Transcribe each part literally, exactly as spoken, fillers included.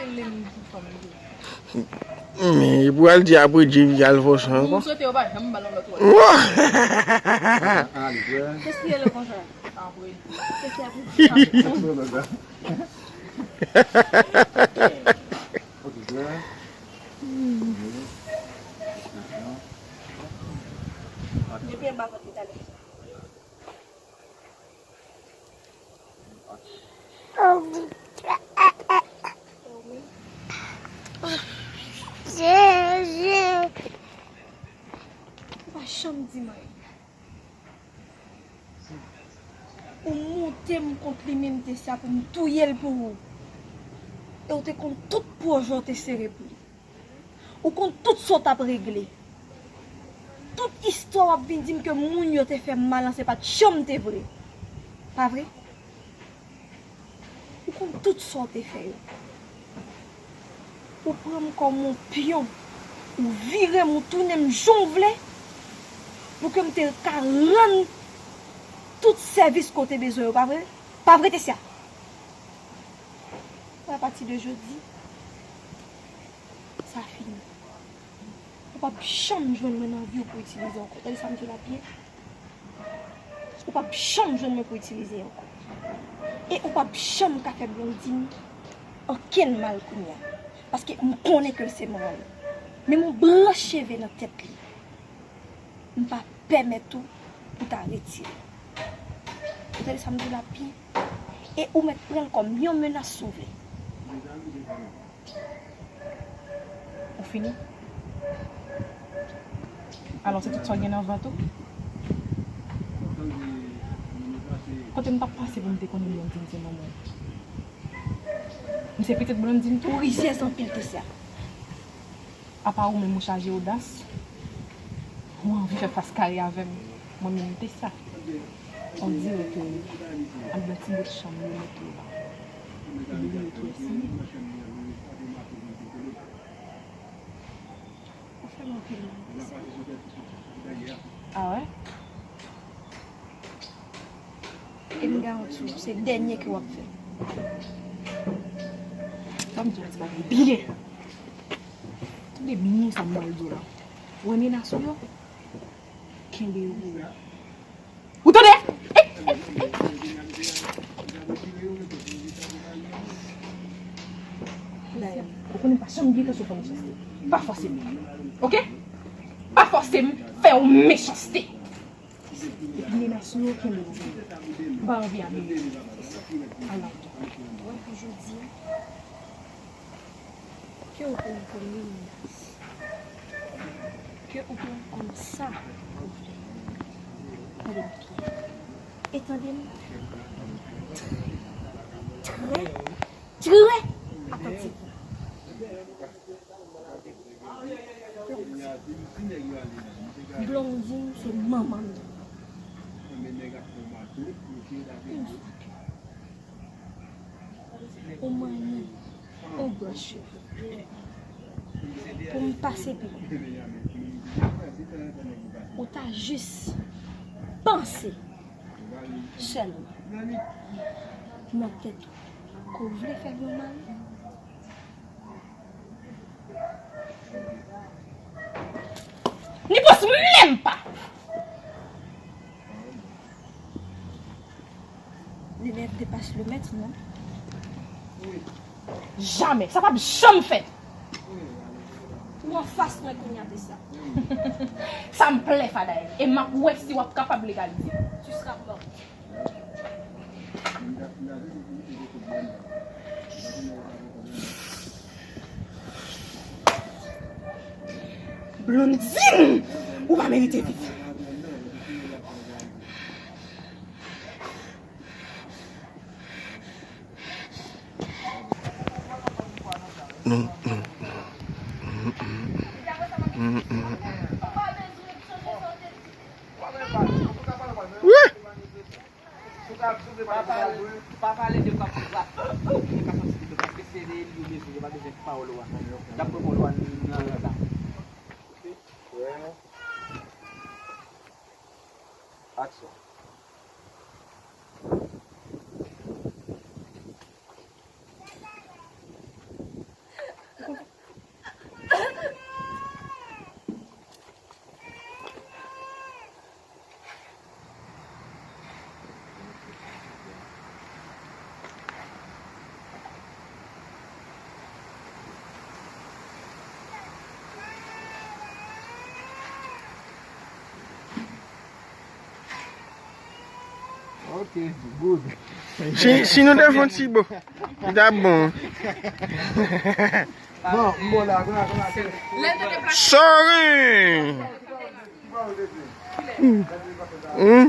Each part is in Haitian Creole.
rele m pou fanm tou. Men, pou al di apre Jimmy Alfonso ankò. M swete yo pa janm ba l yon lòt wòl. Kès ki rele konsa? Apre. Kès ki apre? Depi anba vant li talè. Ou pa janm di m anyen. Ou monte m kont li menm Tesya pou m touye l pou ou. E ou te konn tout pwojè w te sere pou li. Ou konn tout sa w t ap regle. Tout istwa w ap vin di m ke moun yo te fè m mal lan se pa t janm te vre. Pa vre? Ou konn tout sa w te fè yo. Ou pran m kòm yon pyon. Ou vire m, ou tounen m jan w vle. Pou ke m te ka rann tout sèvis ke w te bezwen yo, pa vre? Pa vre, Tesya? A pati de jodi, sa fini. Ou p ap janm jwenn mwen nan vi w pou itilize ankò. Tande sa m di w la byen. Ou p ap janm jwenn mwen pou itilize ankò. E ou p ap janm ka fè Blondine ankenn mal kounye a. Paske m konnen ke l se manman m. Menm yon branch cheve nan tèt li, m p ap pèmèt ou pou ta retire. Ou tande sa m di w la byen? E ou mèt pran l kòm yon menas si w vle. Ou fini? Alò, se tout sa w gen nan vant ou? Kote m t ap pase pou m te konnen Blondine se manman w? M se pitit Blondine tou? Ou rizyèz anpil, Tesya. Apa ou menm ou chaje odas, ou anvi fè fas kare avè m, mwen menm m te sa. On dirait que anndan ti bout chanm yo mete w la. Epi li retwese m. Ou fè m anpil mal, Tesya. Ah ouais? E m garanti w, se dènye ke w ap fè. Ban m di w yon ti bagay byen. Tande byen sa m pral di w la. Ou wè menas ou yo? Kenbe yo pou ou. Ou tande? Ou konnen m pa janm gen entansyon fè w mechanste. Pa fòse m. Oke? Pa fòse m fè w mechanste. Epi menas ou yo kenbe pou ou. M pa anvi abime. Ala. Wè pou jodi a, ke ou pran kòm menas, ke ou pran kòm sa ou vle. Tande m byen. E tande m trè, trè, trè atantivman. Blondine se manman m. Yon manyen, yon branch cheve pou m pase pi lwen. Ou ta jis panse sèlman nan tèt ou ke w vle fè l yon mal. Ni pòs menm pa. L'élève dépasse le maître, non? Jamè. Sa p ap janm fèt. Ou anfas mwen kounye a de sa. Sa m plè, Fadael. E m ap wè si w ap kapab legalize. Tu seras morte. Blondine, ou pa merite viv. Non, non, non. Wi! Pa pale, pa pale de kòb konsa. Yo ka santi li, paske se de li yo bezwen, yo pa bezwen pawòl ou a. Y ap pran pawòl ou a nan lòt la. Aksyon. Ok, good. Si, si nou te fè yon ti bo, li t ap bon. Bon, m bon la, konn la, konn la. Sorry. Hmm.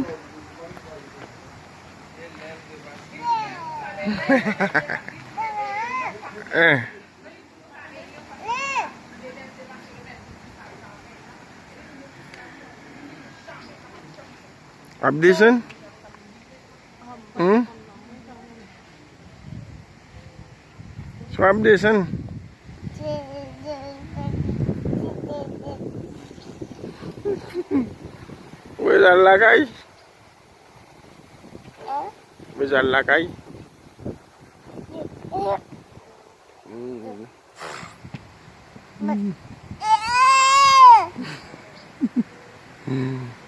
Eh. W ap desann? Hmm? Si w ap desann? Ou bezwen al lakay? Ou bezwen al lakay? Hmm.